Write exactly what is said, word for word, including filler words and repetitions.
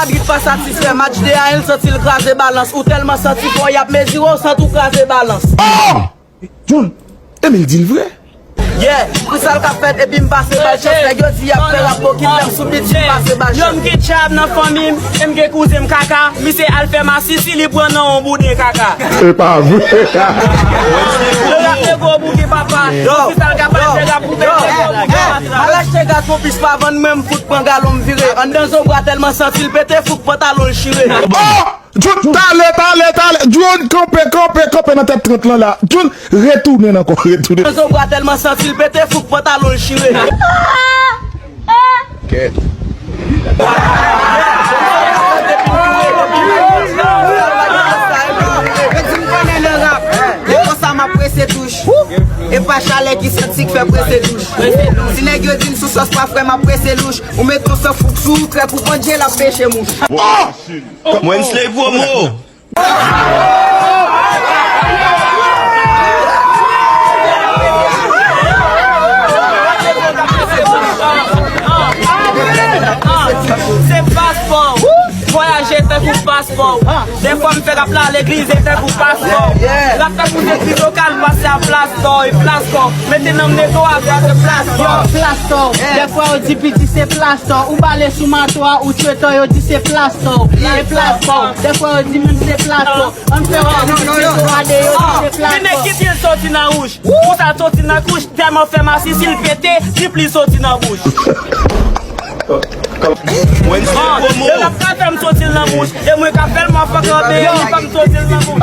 Madrid pa satisfè, match de a en, l santi l kraze balans. Ou tèlman santi fò, y ap mezire w, santi w kraze balans. Oh! John, Emil di l vre. Yeah, pou sa l k ap fèt, epi m pase bal chans. Nèg yo di y ap fè rap bokit, lè m sou bit, si m pase bal chans. Yo, m gen tchab nan fanmi m, e m gen kouzen m kaka. Misye al fè masisi, li pran nan yon bouden kaka. Se pa vre. Yo rap negro bouke papa. Yo, si sa l ka pase, rap pou bèl negro bouke papa. Al achte gato pis pa vann mwen, m fout pran galon, m vire. Anndan zonbra tèlman santi l pete, fouk pantalon l chire. Oh! John, talè, talè, talè. John, kanpe, kanpe, kanpe nan tèt trant lan la. John, retounen ankò, retounen. Zonbra tèlman santi l pete, fouk pantalon l chire. Kèt. Yo di m konnen nan rap. E konsa m ap prese touch. E pa chalè ki santi k fè prese douch. Si nèg yo di m sou sòs pa frè, m ap prese louch. Ou met yon san fouk sou ou, krèk ou pandje, l ap peche mouch. Oh! Wensley Promo. Se paspò. Vwayaje tankou paspò. Dèfwa m fè rap la legliz e tankou paspò. Rap tankou legliz lokal pase a plas dò e plas kò. Mete nanm neto a gras e plas dò. Yo, plas dò. Dèfwa yo di piti se plas dò. Ou bale sou mato a, ou tchwetan, yo di se plas dò. E plas dò. Dèfwa yo di menm se plas dò. Ann fè wè, nou se gade yo, nou se plakò. Vin ekip li soti nan wouj. Pou sa soti nan kouch, tèlman fè masisi l pete, trip li soti nan bouch. Wensley Promo. Yo rap ka fè m soti l nan bouch. E mwen ka fè l, mwen fè kanpe, li fè m soti l nan bouch.